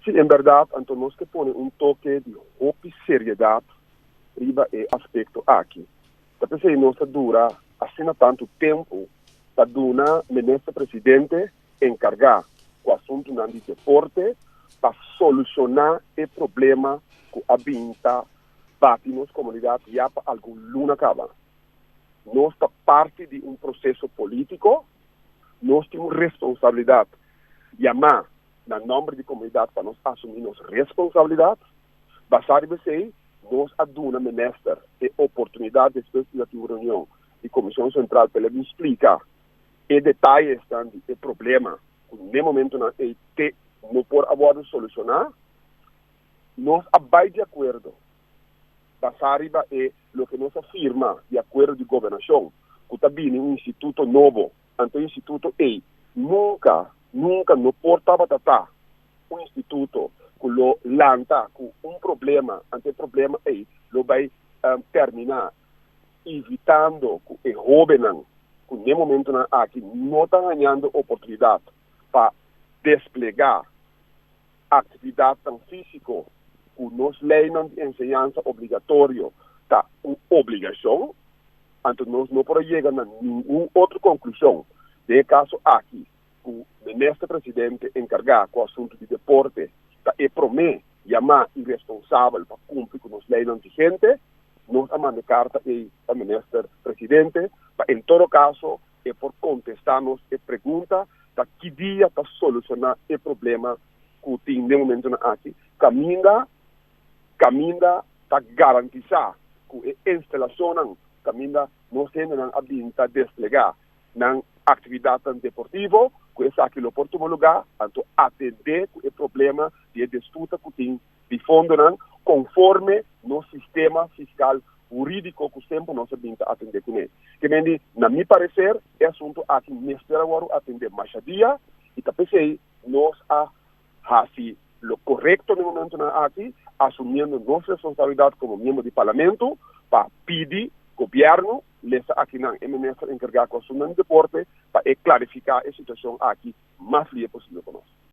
Si, en bèrdat, anto nos ke pone un toke di hopi seriedat riba e aspekto aki. Ta p'esei nos ta dura asina tantu tempu pa duna Minister Presidente enkargá ku asuntunan di deporte pa solushoná e problema ku a bin ta bati nos komunidat ya pa algun luna kaba. Nos ta parti di un proseso polítiko, nos tin un responsabilidat yamá na nòmber di komunidat pa nos asumí nos responsabilidat. Basá riba esei, nos a duna minister e oportunidat despues di tin un reunion di Komishon Sentral pa el a bin splika e detayesnan di e problema ku n'e momentunan ei te no por a wòrdu solushoná. Nos a bai di akuerdo basá riba e loke nos a firma di akuerdo di gobernashon ku ta bini un instituto nobo. Anto e instituto ei nunka, nunka no por tabata ta un instituto ku lo lanta ku un problema, anto e problema ei lo bai terminá evitando ku e hóbennan ku n'e momentunan aki no ta hañando oportunidat pa desplegá aktividatnan físiko ku nos leinan di enseñansa obligatorio ta un obligashon, anto nos no por a yega na ningun otro konklushon den e kaso aki ku Minister Presidente enkargá ku asuntu di deporte ta e promé yamá i responsabel pa kumpli ku nos leinan vigente. Nos a manda e karta ei pa Minister Presidente pa en todo kaso e por kontestá nos e pregunta ta ki dia ta solushoná e problema ku tin den momentunan aki kaminda kaminda ta garantisá ku e instalashonnan kaminda nos hendenan a bin ta desplegá nan aktividatnan deportivo ku esaki lo por tuma lugá anto atendé ku e problema di e disputa ku tin di fondonan konforme nos sistema fiskal hurídiko ku semper nos a bin ta atendé kuné. Ke men di, na mi pareser, e asuntu aki mester a wòrdu atendé masha dia i ta p'esei nos a hasi lo korekto na e momentunan aki, asumiendo nos responsabilidat komo miembro di Parlamento pa pidi gobièrnu lesa akinan e minister enkargá ku asuntunan di deporte pa e klarifiká e situashon aki mas lie posibel pa nos.